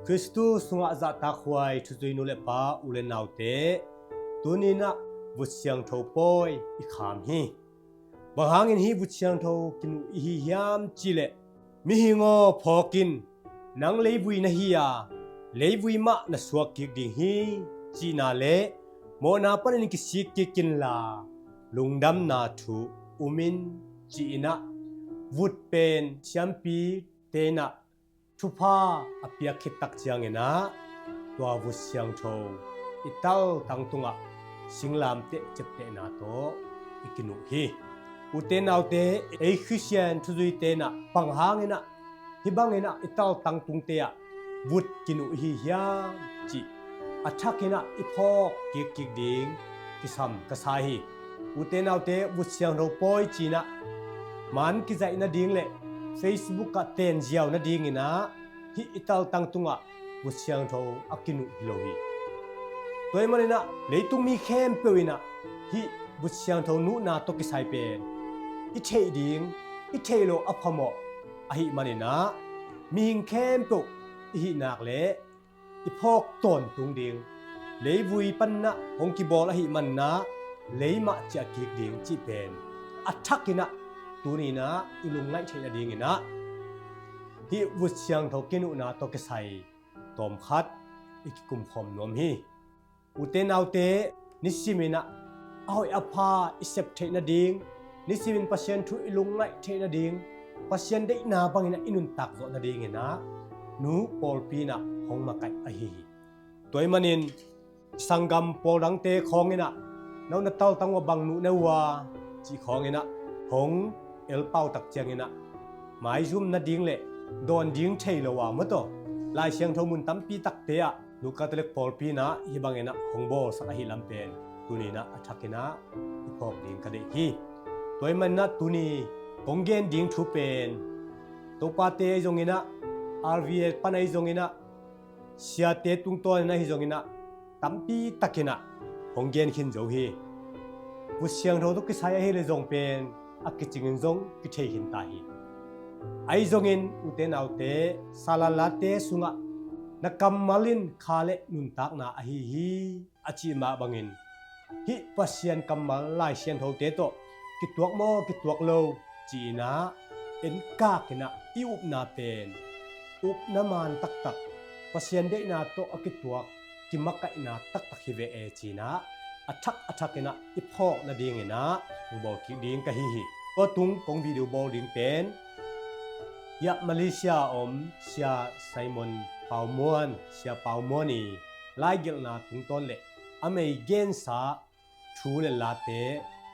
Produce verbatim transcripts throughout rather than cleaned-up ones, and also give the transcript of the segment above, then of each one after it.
Khristu sungah zahtakhuai thuzui nu le pa, u le naute, tuni-in ah vut siangtho pawi i kham hi. Bang hangin hih vut siangtho kinuh i hi hiam cih leh, mihing aw, phawk in, nang leivui na hi a, leivui mah na suak kik ding hi, cihna le mawhna panin kisik kik inla, lungdamna thu um in, ci-in ah vut pen siampite in ah thupha a piak khit tak ciangin ah, tua vut siangtho i taltang tungah singlamteh ciaptehna tawh i kinuh hi. Ute naute, ei Khristian thuzuite in ah bang hangin ah hih bangin ah i taltang tungte ah vut kinuh i hi hiam cih a thakin ah i phawk kikkik ding kisam ka sa hi. Ute naute, vut siangtho pawi ci-in ah man kizaih nading le Facebook ah tenziau nadingin ah hih i taltang tungah vut siangtho a kinuh hi lo hi. Tua ahih manin ah leitung mi khempeuh in ah hih vut siangtho nuhna tawh kisai pen i theih ding, i theih loh a phamawh ahih manin ah, mihing khempeuh i hih nak leh i phawk tawntung ding, leivui panin ah hong kibawl ahih manin ah lei mah ciah kik ding cih pen a thakin ah tuni-in ah i lungngaih theih nadingin ah hih vut siangtho kinuhna tawh kisai tawmkhat i kikumkhawm nuam hi. Ute naute, nisimin ah a hoih a pha i sep theih nading, nisimin Pasian thu i lungngaih theih nading, Pasian deihna bangin ah i nuntak zawh nadingin ah nu pawlpi in ah hong makaih ahi hi. Tua ahih manin sanggam pawl dangte khawngin ah, no na taltang uh ah bang nuh na uh a, cih khawngin ah hong el pau tak ciangin ah maizum nading le dawn ding thei lo a, maw taw, Lai Siangtho mun tampi takte ah nu Catholic pawlpi in ah hih bangin ah hong bawlsak ahih lam pen tuni-in ah a thakin ah i phawk ding ka deih hi. Tua ahih manin ah tuni kong gen ding thu pen Topate ahi zongin ah, R V A pan ahi zongin ah, siate tungtawnin ahi zongin ah, tampi takin ah hong gen khin zo hi. Vut siangtho tawh kisai ahih leh zong pen a kicingin zong kithei khin ta hi. Ahi zongin ute naute, salan late sungah na kammal in kha le nuntakna ahi hi, a cih mah bangin, hih Pasian kammal Lai Siangthote tawh kituak maw kituak lo ci-in ah enkak in ah i upna pen upna man taktak, Pasian deihna tawh a kituak kimakaihna taktak hi ve e, ci-in ah a thak a thakin ah i phawk nadingin ah hong bawl kik ding ka hi hi. Tua tung kong video bawl ding pen, hiah Malaysia a om Sia Simon Pau Muan, Sia Pau Muan i laigelhna tungtawn le a mei gensa thu le late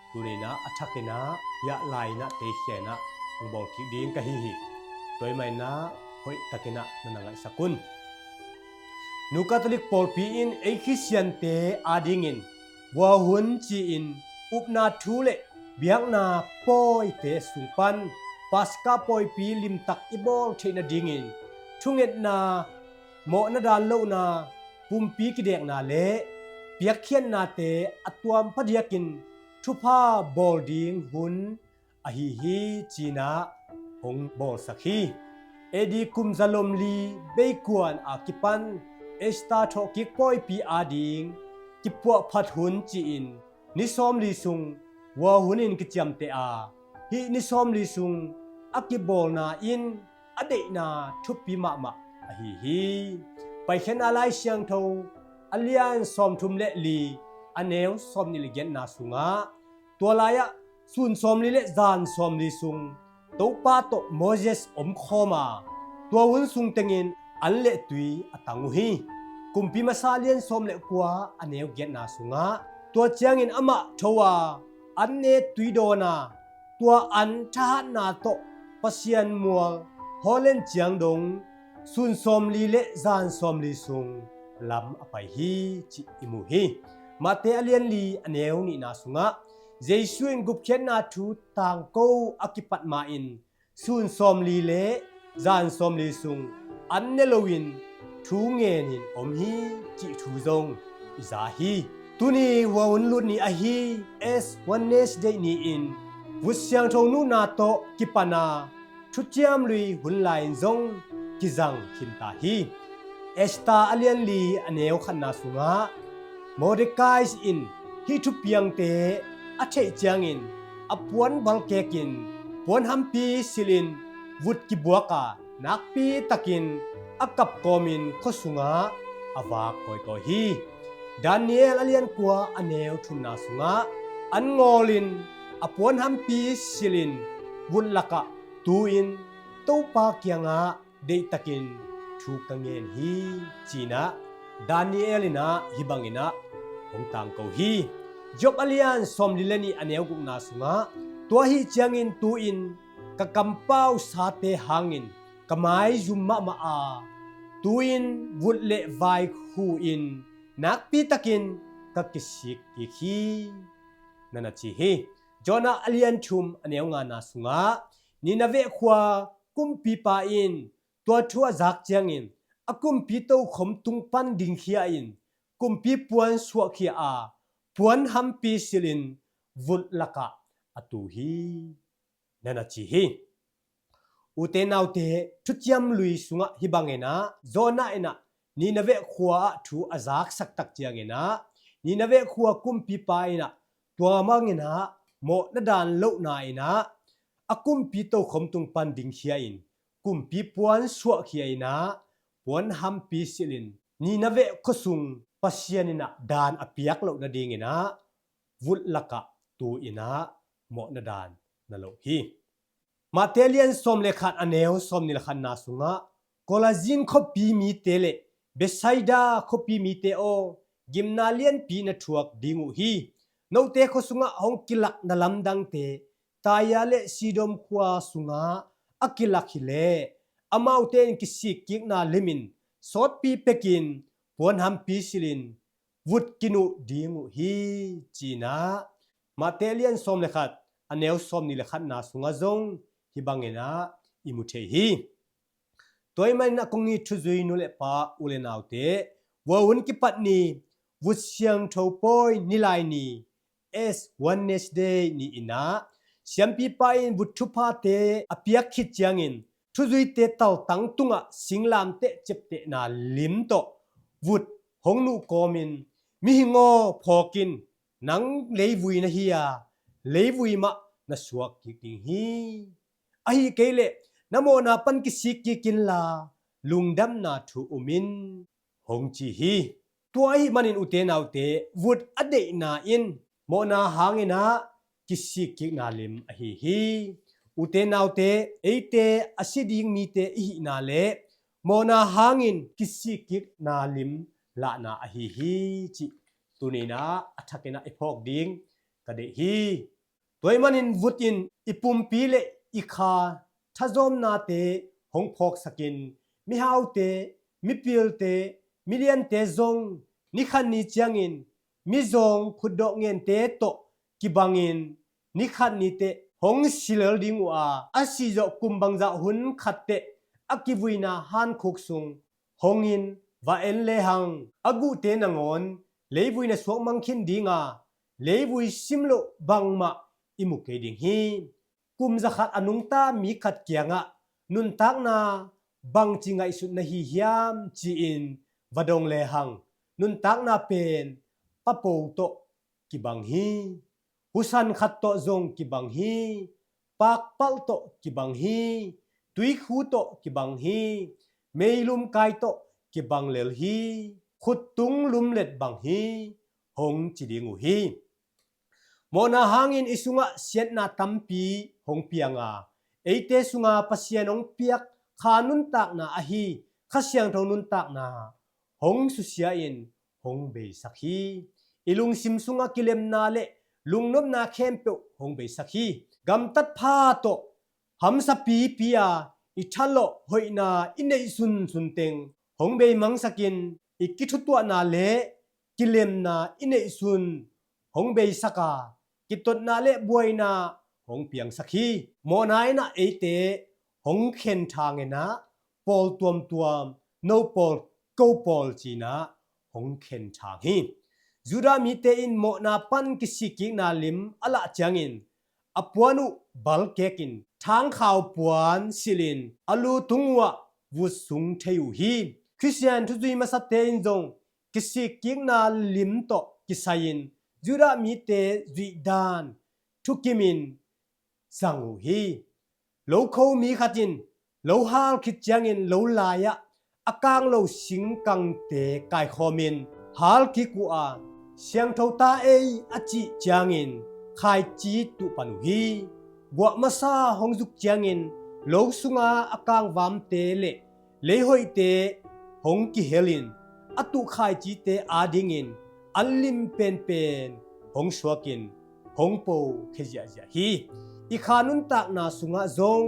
tuni-in ah a thakin ah hiah lai-in ah teikhia in ah hong bawl kik ding ka hi hi. Tua ahih manin ah hoih takin ah na na ngaihsak un. Nu Catholic pawlpi in ei Khristiante adingin vuahun ci-in upna thu le biakna pawite sung pan Paska pawipi limtak i bawl theih nadingin thungetna, mawhna dan lohna, pumpi kidekna le piakkhiatnate a tuam phadiakin thupha bawl ding hun ahi hi, ci-in ah hong bawlsak hi. A D kum zalom li beikuan a kipan Easter thawhkik pawipi ading kipuahphat hun ci-in ni sawmli sung vuahun in kiciamteh a, hih ni sawmli sung a kibawlna in a deihna thupi mahmah ahi hi. Paikhiatna Lai Siangtho a lian sawmthum le li, a neu sawmnih le giatna sungah, tua lai-ah sun sawmli le zan sawmli sung Topa tawh Moses omkhawm a, tua hun sung tengin an le tui a tang uh hi. Kumpi Masa lian sawm le kua, a neu giatna sungah, tua ciangin amah tho a, an ne tui dawn a, tua an thahatna tawh Pasian mual Horeb ciang dong sun sawmli le zan sawmli sung lam a pai hi, cih i mu hi. Mate a lian li, a neu nihna sungah Jesu in gupkhiatna thu tangko a kipat ma-in sun sawmli le zan sawmli sung an ne loin thu ngenin om hi, cih thu zong i za hi. Tuni vuahun lut ni ahi Ash Wednesday ni-in vut siangtho nuhna tawh kipan a, thuciam lui hun lai-in zong kizang khin ta hi. Esther a lianli a neu khatna sungah Mordecai in hih thupiangte a theih ciangin a puan balkekin puan hampi silhin vut kibuaka nakpi takin a kapkawmin khua sungah a vak kawikawi hi. Daniel a liankua a neu thumna sungah an ngawlin a puan hampi silhin vut lakah tu-in Topa kiangah deihtakin thu ka ngen hi, cinah Daniel inah hih banginah hong tangko hi. Job a lian sawmli le nih a neu gukna sungah tua ahi ciangin tu-in ka kampau sate hangin ka maizum mahmah a, tu-in vut le vai khu-in nakpitakin ka kisik kik hi, na na ci hi. Jonah a lian thum a neu ngana sungah Nineveh khua kumpipa in tua thu a zak ciangin a kumpi tokhom tung pan dingkhia in kumpi puan suahkhia a puan hampi silhin vut lakah a tu hi, na na ci hi. Ute naute, thuciam lui sungah hih banginah Jonah inah Nineveh khua ah thu a zaksak tak cianginah Nineveh khua kumpipa inah tua manginah mawhna daan lohna inah a kumpi tokhom tung pan dingkhia in kumpi puan suahkhia inah puan hampi silhin Nineveh khuasung Pasian inah daan a piak loh nadinginah vut lakah tu inah mawhna daan na loh hi. Mate lian sawm le khat a neu sawmni le khatna sungah Korazin khuapi mite le Bethsaida khuapi mite aw, gimna lianpi na thuak ding uh hi. Note khua sungah hong kilak na lamdangte Taia le Sidom khua sungah a kilak hileh amaute in kisik kikna limin sawtpi pekin puan hampi silhin vut kinuh ding uh hi, cinah Mate lian sawm le khat a neu sawmni le khatna sungah zong hih banginah i mu thei hi. Tua ahih manin a kong it thuzui nu le pa u le naute, vua hun kipat ni, vut siangtho pawi nilai ni, Ash Wednesday ni inah siampipa in vut thuphate a piak khit ciangin thuzuite taltang tungah singlamteh ciaptehna lim tawh vut hong nuh kawmin, mihing aw, phawk in, nang leivui na hi a, leivui mah na suak kik ding hi. Ahi kei leh na mawhna pan kisik kik inla lungdamna thu um in, hong ci hi. Tua ahih manin ute naute, vut a deihna in mawhna hanginah kisik kikna lim ahi hi. Ute naute, eite a si ding mite i hihna le mawhna hangin kisik kikna lim lahna ahi hi, cih tuninah a thakinah i phawk ding ka deih hi. Tua ahih manin vut in i pumpi le i kha thazawmnate hong phawksakin, mihaute, mipilte, miliante zong nikhat ni ciangin mizawng khutdawh ngente tawh kibangin nikhat niteh hong si lel ding uh a, a sihzawh kum bangzah hun khatteh a kivuina hankhuk sung hongin va en lehang, a guhte nangawn leivui na suak mang khin dinga, leivui simloh bangmah i mu kei ding hi. Kum zakhat a nungta mi khat kiangah nuntakna bangci ngaihsut na hi hiam, ci-in va dong lehang, nuntakna pen papo tawh kibang hi. Husan khat tawh zong kibang hi. Pakpalh tawh kibang hi. Tuikhu tawh kibang hi. Meilum kai tawh kibang lel hi. Khuttung lumlet bang hi, hong ci ding uh hi. Mawhna hangin i sungah siatna tampi hong pianga, eite sunga Pasian hong piak kha nuntakna ahi Kha Siangtho nuntakna hong susia-in hong beisak hi. I lungsim sungah kilemna le lungnopna khempeuh hong beisak hi. Gamtat pha tawh hamsa pipi a i thalawh hoihna i neih sunsun teng hong beimangsakin, i kithutuahna le kilemna i neihsun hong beisak a, kitotna le buaina hong piangsak hi. Mawhna inah eite hong khen thanginah pawl tuamtuam, no pawl, ko pawl cinah hong khen thang hi. Judah mite in mawhna pan kisikkikna lim a lah ciangin a puan uh balkekin thangkhau puan silhin a lu tung uhah vut sung thei uh hi. Khristian thuzui masate in zong kisikkikna lim tawh kisai-in Judah mite zuihdan thukimin zang uh hi. Lokho mi khat in lo hal khit ciangin lo lai-ah a kang lo singkangte kaikhawmin hal kik uh a, siangtho ta ei a cih ciangin khaici tuh pan uh hi. Guah masa hong zuk ciangin lo sunga a kangvamte le leihoihte hong kihelin a tuh khaicite adingin an lim penpen hong suakin hong po khia ziahziah hi. I kha nuntakna sungah zong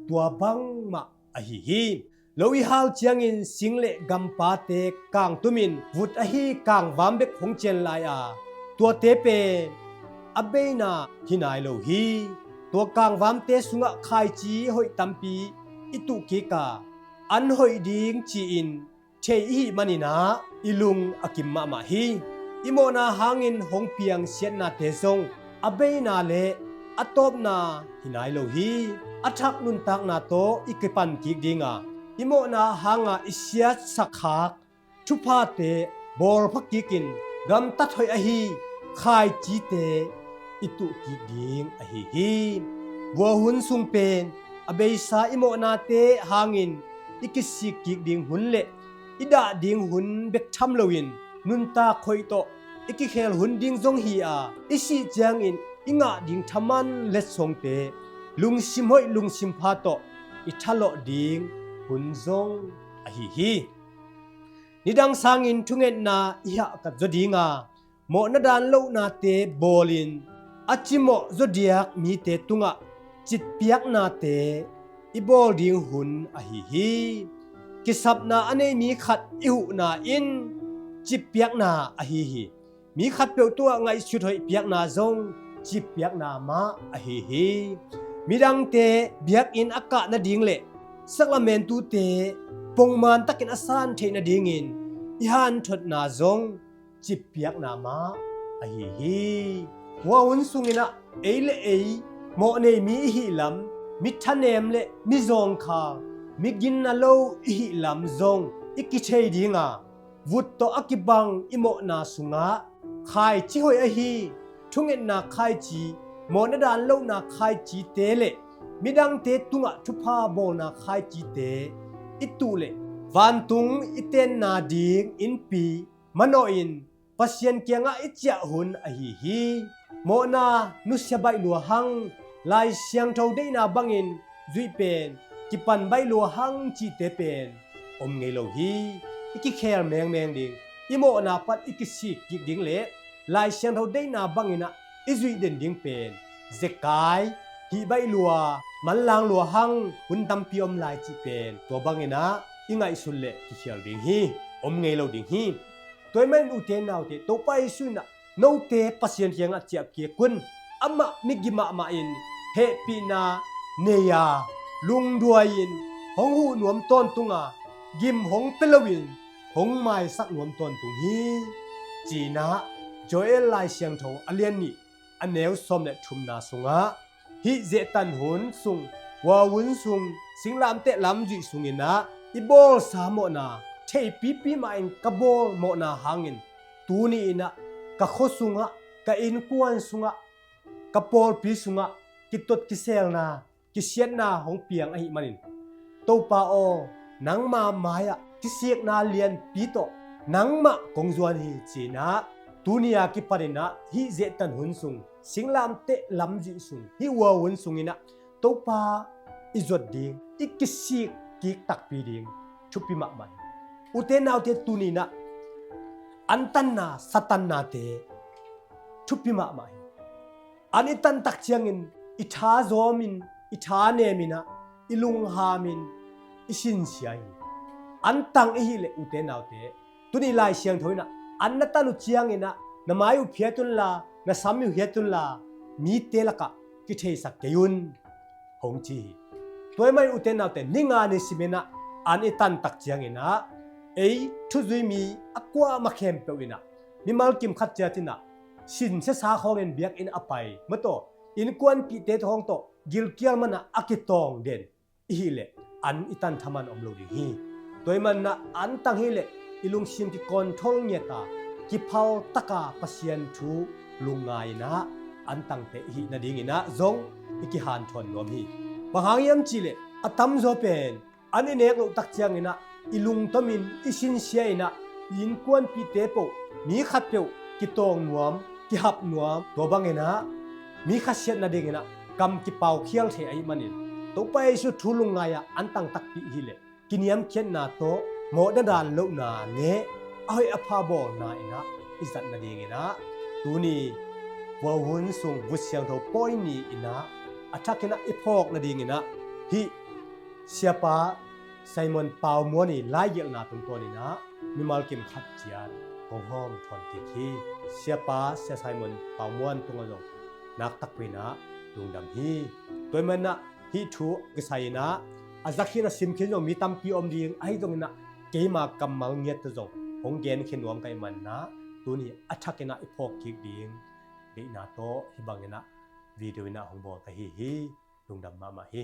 tua bangmah ahi hi. Lo i hal ciangin sing le gampate kangtumin vut ahi kangvam bek hong cian lai a, tuate pen a beina hi nai lo hi. Tua kangvamte sungah khaici hoih tampi i tuh kik a, an hoih ding ci-in thei i hih manin ah i lung a kim mahmah hi. I mawhna hangin hong piang siatnate zong a beina le a tawpna hi nai lo hi. A thak nuntakna tawh i kipan kik ding a, i mawhna hanga i siatsak khak thuphate bawlpha kikin gamtat hoih ahi khaicite i tuh kik ding ahi hi. Vua hun sung pen a beisa i mawhnate hangin i kisik kik ding hun le i dah ding hun bek tham loin nuntak hoih tawh i kikhel hun ding zong hi a, i sih ciangin i ngah ding thaman letsongte lungsim hoih lungsim pha tawh i thalawh ding hun zong ahi hi. Nidang sangin thungetna i hahkat zaw ding a, mawhna dan lohnate bawlin a cimawh zaw diak mite tungah citpiaknate i bawl ding hun ahi hi. Kisapna a nei mi khat i huhna in citpiakna ahi hi. Mi khatpeuh tungah ngaihsut hoih piakna zong citpiakna mah ahi hi. Midangte biakinn a kah nading le sakramentute pongman takin a san theih nadingin i hanthotna zong citpiakna mah ahi hi. Hua hun sungin ah ei le ei mawhnei mi i hih lam, mi thanem le mi zawngkhal, mi ginna lo i hih lam zong i kithei ding a, vut tawh a kibang i mawhna sungah khaici hoih ahi thungetna khaici, mawhna dan lohna khaicite le midangte tungah thupha bawlna khaicite i tuh le vantung i tenna ding innpi manawhin Pasian kiangah i ciah hun ahi hi. Mawhna nusia baih lua hang, Lai Siangtho deihna bangin zuih pen kipan baih lua hang cihte pen om ngei lo hi. I kikhel mengmeng ding, i mawhna pan i kisik kik ding le Lai Siangtho deihna bangin ah i zuih den ding pen zekai hih baih lua, manlang lua hang, hun tampi om lai cih pen tua bangin ah i ngaihsun le kikhial ding hi. Om ngei lo ding hi. Tua ahih manin ute naute, Topa Jesu in ah note Pasian kiangah ciah kik un. Amah migi mahmah in hehpihna nei a, lungduai-in hong huh nuam tawntung a, gim hong pia loin hong maisak nuam tawntung hi, ci-in ah Joel Lai Siangtho a lian nih a neu sawm le thumna sungah hih zehtan hun sung, hua hun sung, singlamteh lamzuih sungin ah i bawlsa mawhna, theipipi mahin ka bawl mawhna hangin tuni in ah ka khua sungah, ka innkuan sungah, ka pawlpi sungah kitot kiselna, kisiatna hong piang ahih manin, Topa aw, nangma mai-ah kisikna lianpi tawh nangmah kong zuan hi, ci-in ah tuni a kipanin ah hih zehtan hun sung, singlamteh lamzuih sung, hih hua hun sungin ah Topa i zuat ding, i kisik kik takpi ding thupi mahmah hi. Ute naute, tuni in ah antanna, satannate thupi mahmah hi. An i tantak ciangin i tha zawmin, i tha nemin ah, i lunghamin i sinsia hi. An tang i hih leh, ute naute, tuni Lai Siangtho in ah an na tan uh ciangin ah na mai uh phiat unla, na sam uh hiat unla, mite lakah kitheisak kei un, hong ci hi. Tua ahih manin ute naute, ni nga ni simin ah an i tantak ciangin ah ei thuzui mi a kuamah khempeuh in ah mimal kim khat ciat in ah sin siasa khawngin biakinn a pai, mataw, innkuanpihte khawng tawh gilkial man ah a kitawng den i hih leh an i tan thaman om lo ding hi. Tua ahih manin ah antang hileh i lungsim kikawnthol ngiat a, kiphal taka Pasian thu lungngai in ah antang teh i hih nadingin ah zong i kihanthawn nuam hi. Bang hang hiam cihleh a tamzaw pen an i nek loh tak ciangin ah i lungtomin i sinsia in ah i innkuanpihte peuh, mi khatpeuh kitawng nuam, kihap nuam, tua bangin ah mi khasiat nadingin ah kam kipaukhial thei ahih manin Topa Jesu thu lungngai ah antang takpi i hih leh kiniamkhiatna tawh mawhna dan lohna le a hoih a pha bawlna in ah i zat nadingin ah tuni Vuahun sung Vut Siangtho pawi ni in ah a thakin ah i phawk nadingin ah hih Siapa Simon Pau Muan i laigelhna tungtawnin ah mimal kim khat ciat kong hawm thawn kik hi. Siapa Sia Simon Pau Muan tungah zong naktak peuh in ah lungdam hi. Tua ahih manin ah hih thu kisai in ah a za khin a sim khin zong mi tampi om ding ahi zongin ah keima kammal ngiat tawh zong hong genkhia nuam ka hih manin ah tuni a thakin ah i phawk kik ding deihna tawh hih bangin ah video in ah hong bawl ka hi hi. Lungdam mahmah hi.